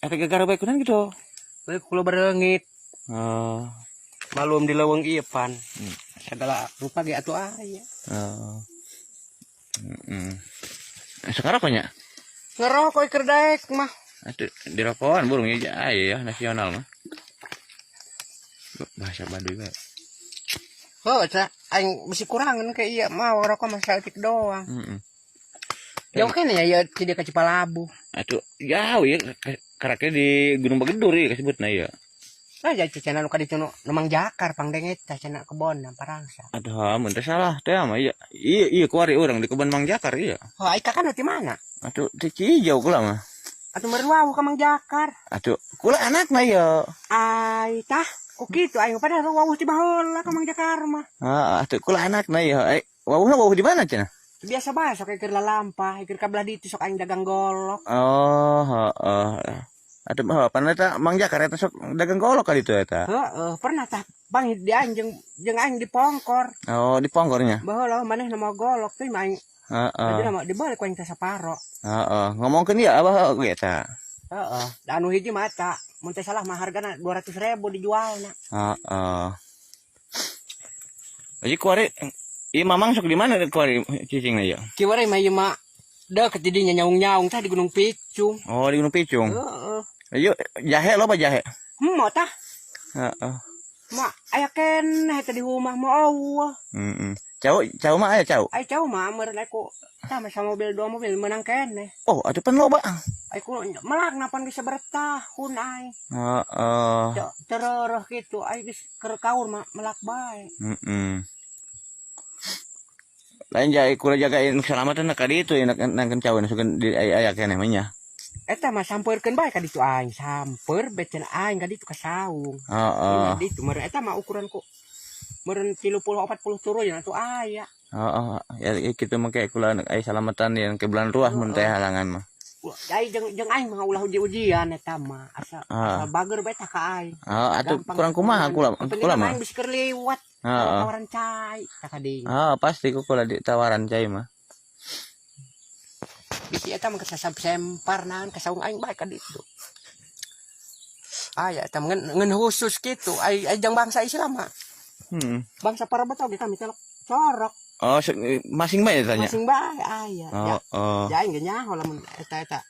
Eta gegara bae kunaon gitu? Bae kula bereungit. Oh. Malum di leuweung ieu pan. Segala rupa ge atuh aya. Oh. Sekarang kok nya? Ngerokok keur daek mah. Atuh dirokokan burung ya aya ya nasional mah. Bahasa Baduy bae. Heuh, ca aing bisi kurangan ke ieu mah rokok mah saeutik doang. Jauh kene ya ieu ti dieu ka Cipalabuh. Atuh jauh ya karaknya di Gunung Bagedur ya kasebutna ya. Nah, jadi cenah nu ka ditu nu Mang Jakar pangdeng eta cenah kebon Parangsa. Aduh, mun teu salah teh mah iya. Iya, iya kuari urang di kebon Mang Jakar iya. Oh, ai kakak di mana? Atuh ti Cijau kula mah. Atuh meureun wawuh ka Mang Jakar. Atuh kula anakna ya. Ai tah, ku kitu aing padahal wawuh ti baheula ka Mang Jakar mah. Heeh, atuh kula anakna ya. Eh, wawuhna wawuh di mana cenah? Biasa bae sok keur lalampah, keur ka belah ditu sok aing dagang golok. Oh, heeh. Atuh mah pan eta Mang Jakar eta sok dagang golok ka ditu eta. Heeh, pernah tah bang di aing jeung jeung aing di Pongkor. Oh, di Pongkornya. Baheula manehna mau golok teh mah aing. Heeh. Jadi mah dibalik ku aing teh saparo. Heeh, ngomongkeun ieu abah oge eta. Heeh, da anu hiji mah eta, mun teu salah mah hargana 200.000 dijualna. Heeh. Jadi kuari ieu mamang sok di mana kuari cicingna ieu? Kiwari mah ieu mah deukeut di dinya nyaung-nyaung tah di Gunung Picung. Oh, di Gunung Picung. Heeh. Ayo jahe loba jahe. Hemmo tah. Heeh. Ma aya keneh teh di rumah mah eueuh. Heeh. Cau cau mah aya cau. Ai cau mah meureun ku tah mah mobil dua mobil menang keneh. Oh, atuh pan loba. Ai ku melak napan geus sabaraha tahun ai. Heeh. Terereuh kitu ai geus keur kaur mah melak bae. Heeh. Lain jahe kula jagain keselamatan ka ditu ya nangkeun cau sugan di aya keneh mah nya. Eta mah sampeurkeun bae ka ditu aing, samper becen aing ka ditu ka saung. Heeh. Di ditu meureun eta mah ukuran ku meureun 30 40 turun atuh aya. Heeh, ya kitu mah kayak kula aya salamatan yang ke bulan ruah mun teh halangan mah. Ai jeung jeung aing mah ulah uji-ujian eta mah asa asa bager bae tah ka aing. Heeh, atuh kurang kumaha kula kula mah. Aing bisi keur liwat. Heeh. Tawaran cai tah ka dinya. Heeh, pasti ku kula ditawaran cai mah. Bisi eta mah kesasab sempar naon ka saung aing bae ka ditu. Aya eta ngan ngan khusus kitu ai ai jang bangsa Islam mah. Bangsa para oge kami telok corok. Oh, masing bae tanya. Masing bae aya. Oh, oh. Ya aing ge nyaho lamun eta-eta.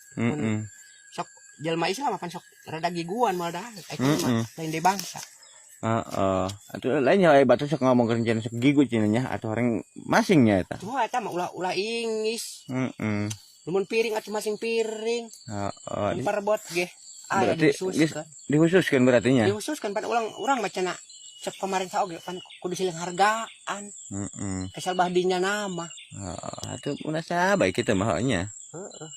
Sok jelema Islam pan sok rada giguan moal dah. Eta mah lain deui bangsa. Heeh. Atuh lain nya aya batu sok ngomongkeun cenah sok gigu cenah nya atuh orang masingnya eta. Cuma eta mah ulah-ulah ingis. Heeh. Lamun piring atuh masing piring. Heeh. Mun parebot ge. Aya Berarti dikhususkeun. Dikhususkeun berarti nya. Dikhususkeun pan ulang urang mah cenah cek kemarin saoge pan kudu silih hargaan. Heeh. Kesal bah dinya nama. Heeh, atuh munasabah kitu mah nya. Heeh.